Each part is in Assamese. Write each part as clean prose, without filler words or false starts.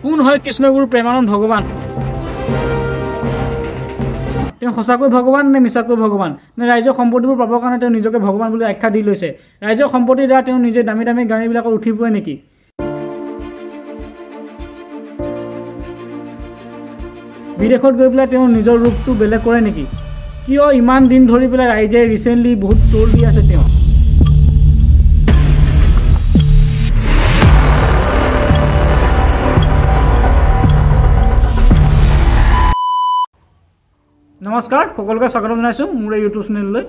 কোন হয় কৃষ্ণগুৰু প্ৰেমানন্দ ভগৱান? তেওঁ সঁচাকৈ ভগৱান নে মিছাকৈ ভগৱান? নে ৰাইজৰ সম্পত্তিবোৰ পাবৰ কাৰণে তেওঁ নিজকে ভগৱান বুলি আখ্যা দি লৈছে? ৰাইজৰ সম্পত্তিৰ দ্বাৰা তেওঁ নিজে দামী দামী গাড়ীবিলাকত উঠি পৰে নেকি? বিদেশত গৈ পেলাই তেওঁ নিজৰ ৰূপটো বেলেগ কৰে নেকি? কিয় ইমান দিন ধৰি পেলাই ৰাইজে ৰিচেণ্টলি বহুত ট্ৰল দি আছে তেওঁ? নমস্কাৰ, সকলোকে স্বাগতম জনাইছোঁ মোৰ এই ইউটিউব চেনেললৈ।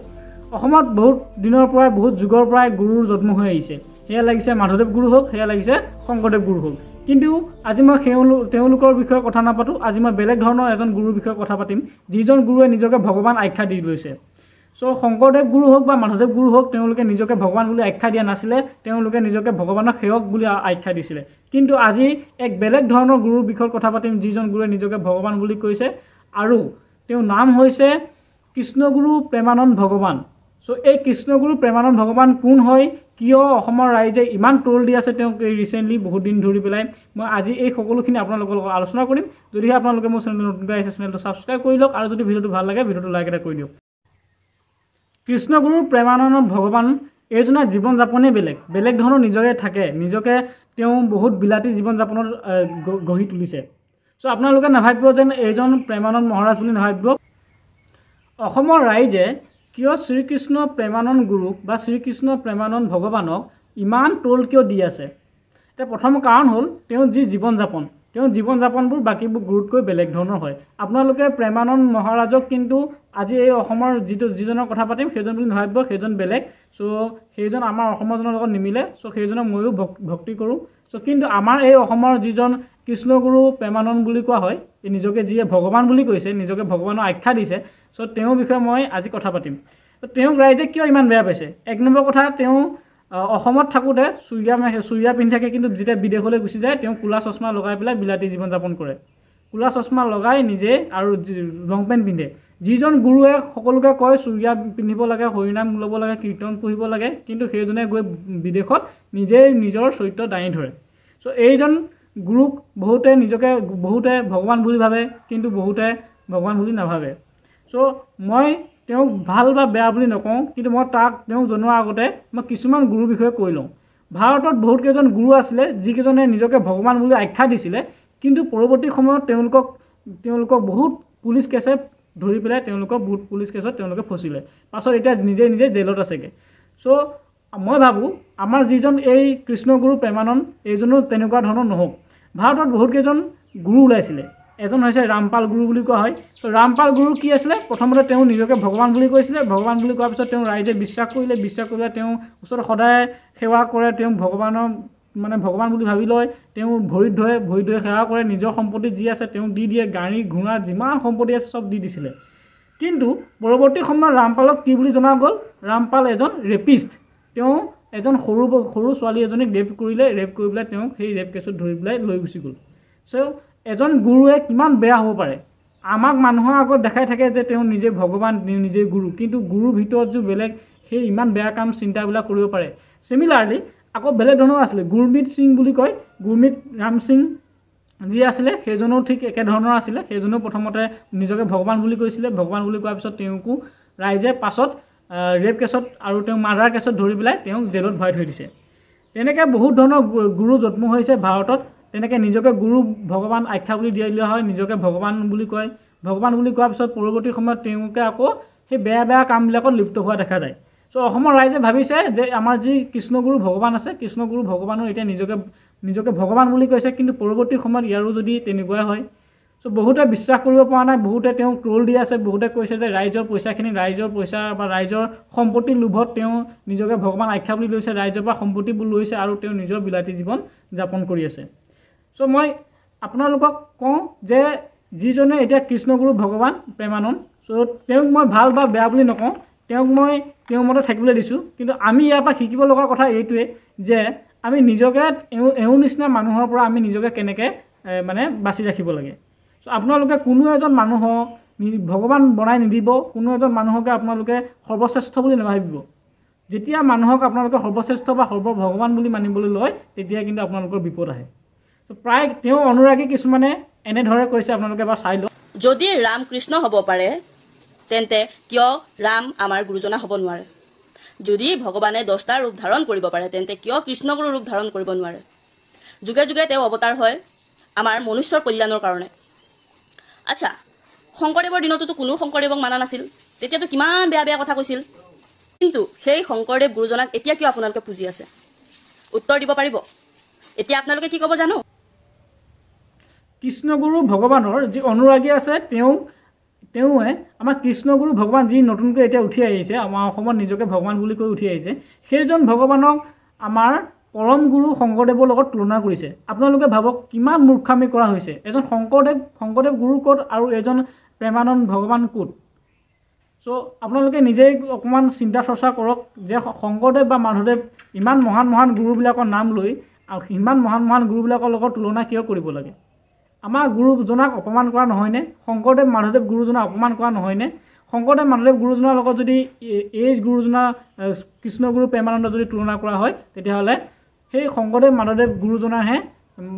অসমত বহুত দিনৰ পৰাই, বহুত যুগৰ পৰাই গুৰুৰ জন্ম হৈ আহিছে। সেয়া লাগিছে মাধৱদেৱ গুৰু হওক, সেয়া লাগিছে শংকৰদেৱ গুৰু হওক। কিন্তু আজি মই তেওঁলোকৰ বিষয়ে কথা নাপাতোঁ। আজি মই বেলেগ ধৰণৰ এজন গুৰুৰ বিষয়ে কথা পাতিম, যিজন গুৰুৱে নিজকে ভগৱান আখ্যা দি লৈছে। চ' শংকৰদেৱ গুৰু হওক বা মাধৱদেৱ গুৰু হওক, তেওঁলোকে নিজকে ভগৱান বুলি আখ্যা দিয়া নাছিলে, তেওঁলোকে নিজকে ভগৱানৰ সেৱক বুলি আখ্যা দিছিলে। কিন্তু আজি এক বেলেগ ধৰণৰ গুৰুৰ বিষয়ে কথা পাতিম, যিজন গুৰুৱে নিজকে ভগৱান বুলি কৈছে আৰু তেওঁৰ নাম হৈছে কৃষ্ণগুৰু প্ৰেমানন্দ ভগৱান। চ' এই কৃষ্ণগুৰু প্ৰেমানন্দ ভগৱান কোন হয়, কিয় অসমৰ ৰাইজে ইমান ট্ৰল দি আছে তেওঁক এই ৰিচেণ্টলি বহুত দিন ধৰি পেলাই, মই আজি এই সকলোখিনি আপোনালোকৰ লগত আলোচনা কৰিম। যদিহে আপোনালোকে মোৰ চেনেলটো নতুনকৈ আহিছে, চেনেলটো ছাবস্ক্ৰাইব কৰি লওক আৰু যদি ভিডিঅ'টো ভাল লাগে ভিডিঅ'টো লাইক এটা কৰি দিয়ক। কৃষ্ণগুৰু প্ৰেমানন্দ ভগৱান এইজনৰ জীৱন যাপনেই বেলেগ, বেলেগ ধৰণৰ নিজকে থাকে, নিজকে তেওঁ বহুত বিলাতী জীৱন যাপনত গঢ়ি তুলিছে। চ' আপোনালোকে নাভাবিব যেন এইজন প্ৰেমানন্দ মহাৰাজ বুলি নাভাবিব। অসমৰ ৰাইজে কিয় শ্ৰীকৃষ্ণ প্ৰেমানন্দ গুৰুক বা শ্ৰীকৃষ্ণ প্ৰেমানন্দ ভগৱানক ইমান ট্ৰল কিয় দি আছে? এতিয়া প্ৰথম কাৰণ হ'ল তেওঁৰ যি জীৱন যাপন, তেওঁৰ জীৱন যাপনবোৰ বাকীবোৰ গুৰুতকৈ বেলেগ ধৰণৰ হয়। আপোনালোকে প্ৰেমানন্দ মহাৰাজক কিন্তু আজি এই অসমৰ যিজনৰ কথা পাতিম সেইজন বুলি নাভাবিব, সেইজন বেলেগ। চ' সেইজন আমাৰ অসমৰজনৰ লগত নিমিলে। চ' সেইজনক ময়ো ভক্তি কৰোঁ। চ' কিন্তু আমাৰ এই অসমৰ যিজন কৃষ্ণগুৰু প্ৰেমানন্দ বুলি কোৱা হয়, এই নিজকে যিয়ে ভগৱান বুলি কৈছে, নিজকে ভগৱানৰ আখ্যা দিছে, চ' তেওঁৰ বিষয়ে মই আজি কথা পাতিম। ত' তেওঁক ৰাইজে কিয় ইমান বেয়া পাইছে? এক নম্বৰ কথা, তেওঁ অসমত থাকোঁতে চুৰিয়া পিন্ধি থাকে, কিন্তু যেতিয়া বিদেশলৈ গুচি যায় তেওঁ ক'লা চশমা লগাই পেলাই বিলাতী জীৱন যাপন কৰে। ক'লা চশমা লগাই নিজে আৰু লং পেণ্ট পিন্ধে। যিজন গুৰুৱে সকলোকে কয় চুৰিয়া পিন্ধিব লাগে, হৰিনাম ল'ব লাগে, কীৰ্তন পঢ়িব লাগে, কিন্তু সেইজনে গৈ বিদেশত নিজেই নিজৰ চৰিত্ৰ দাঙি ধৰে। চ' এইজন গুৰুক বহুতে নিজকে বহুতে ভগৱান বুলি ভাবে, কিন্তু বহুতে ভগৱান বুলি নাভাবে। চ' মই তেওঁক ভাল বা বেয়া বুলি নকওঁ, কিন্তু মই তেওঁক জনোৱাৰ আগতে মই কিছুমান গুৰুৰ বিষয়ে কৈ লওঁ। ভাৰতত বহুত কেইজন গুৰু আছিলে যিকেইজনে নিজকে ভগৱান বুলি আখ্যা দিছিলে, কিন্তু পৰৱৰ্তী সময়ত তেওঁলোকক বহুত পুলিচ কেছে ধৰি পেলাই তেওঁলোকক বহুত পুলিচ কেছত তেওঁলোকে ফচিলে, পাছত এতিয়া নিজে নিজে জেলত আছেগৈ। চ' মই ভাবোঁ আমাৰ যিজন এই কৃষ্ণগুৰু প্ৰেমানন্দ, এইজনো তেনেকুৱা ধৰণৰ নহওক। ভাৰতত বহুত কেইজন গুৰু ওলাইছিলে। এজন হৈছে ৰামপাল গুৰু বুলি কোৱা হয়। চ' ৰামপাল গুৰু কি আছিলে? প্ৰথমতে তেওঁ নিজকে ভগৱান বুলি কৈছিলে। ভগৱান বুলি কোৱাৰ পিছত তেওঁ ৰাইজে বিশ্বাস কৰিলে। বিশ্বাস কৰিলে তেওঁ ওচৰত সদায় সেৱা কৰে, তেওঁ ভগৱানৰ মানে ভগৱান বুলি ভাবি লয়, তেওঁ ভৰিত ধৰে, ভৰিত ধৰি সেৱা কৰে, নিজৰ সম্পত্তি যি আছে তেওঁক দি দিয়ে, গাড়ী ঘোঁৰা যিমান সম্পত্তি আছে চব দি দিছিলে। কিন্তু পৰৱৰ্তী সময়ত ৰামপালক কি বুলি জনা গ'ল? ৰামপাল এজন ৰেপিষ্ট। তেওঁ এজন সৰু সৰু ছোৱালী এজনীক ৰেপ কৰিলে, ৰেপ কৰি পেলাই তেওঁক সেই ৰেপ কেছত ধৰি পেলাই লৈ গুচি গ'ল। চ' এজন গুৰুৱে কিমান বেয়া হ'ব পাৰে! আমাক মানুহৰ আগত দেখাই থাকে যে তেওঁ নিজে ভগৱান, নিজে গুৰু, কিন্তু গুৰুৰ ভিতৰত যে বেলেগ সেই ইমান বেয়া কাম চিন্তাবিলাক কৰিব পাৰে। চিমিলাৰলি আকৌ বেলেগ ধৰণৰ আছিলে গুৰমিত সিং বুলি কয়, গুৰমিত ৰাম সিং যি আছিলে সেইজনো ঠিক একেধৰণৰ আছিলে। সেইজনো প্ৰথমতে নিজকে ভগৱান বুলি কৈছিলে। ভগৱান বুলি কোৱাৰ পিছত তেওঁকো ৰাইজে পাছত ৰেপ কেছত আৰু তেওঁ মাৰ্ডাৰ কেছত ধৰি পেলাই তেওঁক জেলত ভৰাই থৈ দিছে। তেনেকৈ বহুত ধৰণৰ গুৰু জন্ম হৈছে ভাৰতত। তেনেকৈ নিজকে গুৰু ভগৱান আখ্যা বুলি দিয়া হয়, নিজকে ভগৱান বুলি কয়। ভগৱান বুলি কোৱাৰ পিছত পৰৱৰ্তী সময়ত তেওঁলোকে আকৌ সেই বেয়া বেয়া কামবিলাকত লিপ্ত হোৱা দেখা যায়। চ' অসমৰ ৰাইজে ভাবিছে যে আমাৰ যি কৃষ্ণগুৰু ভগৱান আছে, কৃষ্ণগুৰু ভগৱানো এতিয়া নিজকে ভগৱান বুলি কৈছে, কিন্তু পৰৱৰ্তী সময়ত ইয়াৰো যদি তেনেকুৱাই হয়। চ' বহুতে বিশ্বাস কৰিব পৰা নাই, বহুতে তেওঁক ট্ৰল দি আছে, বহুতে কৈছে যে ৰাইজৰ পইচাখিনি, ৰাইজৰ পইচা বা ৰাইজৰ সম্পত্তিৰ লোভত তেওঁ নিজকে ভগৱান আখ্যা বুলি লৈছে, ৰাইজৰ পৰা সম্পত্তিবোৰ লৈছে আৰু তেওঁ নিজৰ বিলাতী জীৱন যাপন কৰি আছে। চ' মই আপোনালোকক কওঁ যে যিজনে এতিয়া কৃষ্ণগুৰু ভগৱান প্ৰেমানন্দ, চ' তেওঁক মই ভাল বা বেয়া বুলি নকওঁ, তেওঁক মই তেওঁৰ মতে থাকিবলৈ দিছোঁ। কিন্তু আমি ইয়াৰ পৰা শিকিব লগা কথা এইটোৱে যে আমি নিজকে এওঁৰ নিচিনা মানুহৰ পৰা আমি নিজকে কেনেকৈ মানে বাচি ৰাখিব লাগে। চ' আপোনালোকে কোনো এজন মানুহক ভগৱান বনাই নিদিব, কোনো এজন মানুহকে আপোনালোকে সৰ্বশ্ৰেষ্ঠ বুলি নাভাবিব। যেতিয়া মানুহক আপোনালোকে সৰ্বশ্ৰেষ্ঠ বা সৰ্ব ভগৱান বুলি মানিবলৈ লয়, তেতিয়া কিন্তু আপোনালোকৰ বিপদ আহে। চ' প্ৰায় তেওঁ অনুৰাগী কিছুমানে এনেদৰে কৈছে, আপোনালোকে এবাৰ চাই লওক। যদি ৰাম কৃষ্ণ হ'ব পাৰে, তেন্তে কিয় ৰাম আমাৰ গুৰুজনা হ'ব নোৱাৰে? যদি ভগৱানে 10টা ৰূপ ধাৰণ কৰিব পাৰে, তেন্তে কিয় কৃষ্ণগুৰু ৰূপ ধাৰণ কৰিব নোৱাৰে? যুগে যুগে তেওঁ অৱতাৰ হয় আমাৰ মনুষ্যৰ কল্যাণৰ কাৰণে। আচ্ছা, শংকৰদেৱৰ দিনতোতো কোনো শংকৰদেৱক মানা নাছিল, তেতিয়াতো কিমান বেয়া বেয়া কথা কৈছিল। কিন্তু সেই শংকৰদেৱ গুৰুজনাক এতিয়া কিয় আপোনালোকে পুজি আছে? উত্তৰ দিব পাৰিব? এতিয়া আপোনালোকে কি ক'ব জানো? কৃষ্ণগুৰু ভগৱানৰ যি অনুৰাগী আছে, তেওঁৱে আমাৰ কৃষ্ণগুৰু ভগৱান যি নতুনকৈ এতিয়া উঠি আহিছে, আমাৰ অসমত নিজকে ভগৱান বুলি কৈ উঠি আহিছে, সেইজন ভগৱানক আমাৰ পৰম গুৰু শংকৰদেৱৰ লগত তুলনা কৰিছে। আপোনালোকে ভাবক কিমান মূৰ্খামি কৰা হৈছে। এজন শংকৰদেৱ গুৰু ক'ত আৰু এজন প্ৰেমানন্দ ভগৱান ক'ত? চ' আপোনালোকে নিজেই অকণমান চিন্তা চৰ্চা কৰক যে শংকৰদেৱ বা মাধৱদেৱ ইমান মহান মহান গুৰুবিলাকৰ নাম লৈ আৰু ইমান মহান মহান গুৰুবিলাকৰ লগত তুলনা কিয় কৰিব লাগে? আমাৰ গুৰুজনাক অপমান কৰা নহয়নে? শংকৰদেৱ মাধৱদেৱ গুৰুজনাক অপমান কৰা নহয়নে? শংকৰদেৱ মাধৱদেৱ গুৰুজনাৰ লগত যদি এই গুৰুজনা কৃষ্ণগুৰু প্ৰেমানন্দ যদি তুলনা কৰা হয়, তেতিয়াহ'লে সেই শংকৰদেৱ মাধৱদেৱ গুৰুজনাৰহে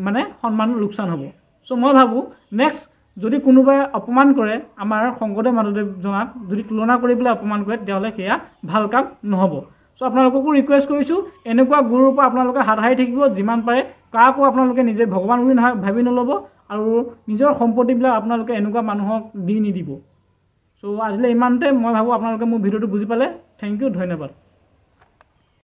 মানে সন্মান লোকচান হ'ব। চ' মই ভাবোঁ নেক্সট যদি কোনোবাই অপমান কৰে আমাৰ শংকৰদেৱ মাধৱদেৱজনাক, যদি তুলনা কৰি পেলাই অপমান কৰে, তেতিয়াহ'লে সেয়া ভাল কাম নহ'ব। চ' আপোনালোককো ৰিকুৱেষ্ট কৰিছোঁ, এনেকুৱা গুৰুৰ পৰা আপোনালোকে হাত সাৰি থাকিব যিমান পাৰে। কাকো আপোনালোকে নিজে ভগৱান বুলি ভাবি নল'ব আৰু নিজৰ সম্পত্তিবিলাক আপোনালোকে এনেকুৱা মানুহক দি নিদিব। চ' আজিলৈ ইমানতে, মই ভাবোঁ আপোনালোকে মোৰ ভিডিঅ'টো বুজি পালে। Thank U, ধন্যবাদ।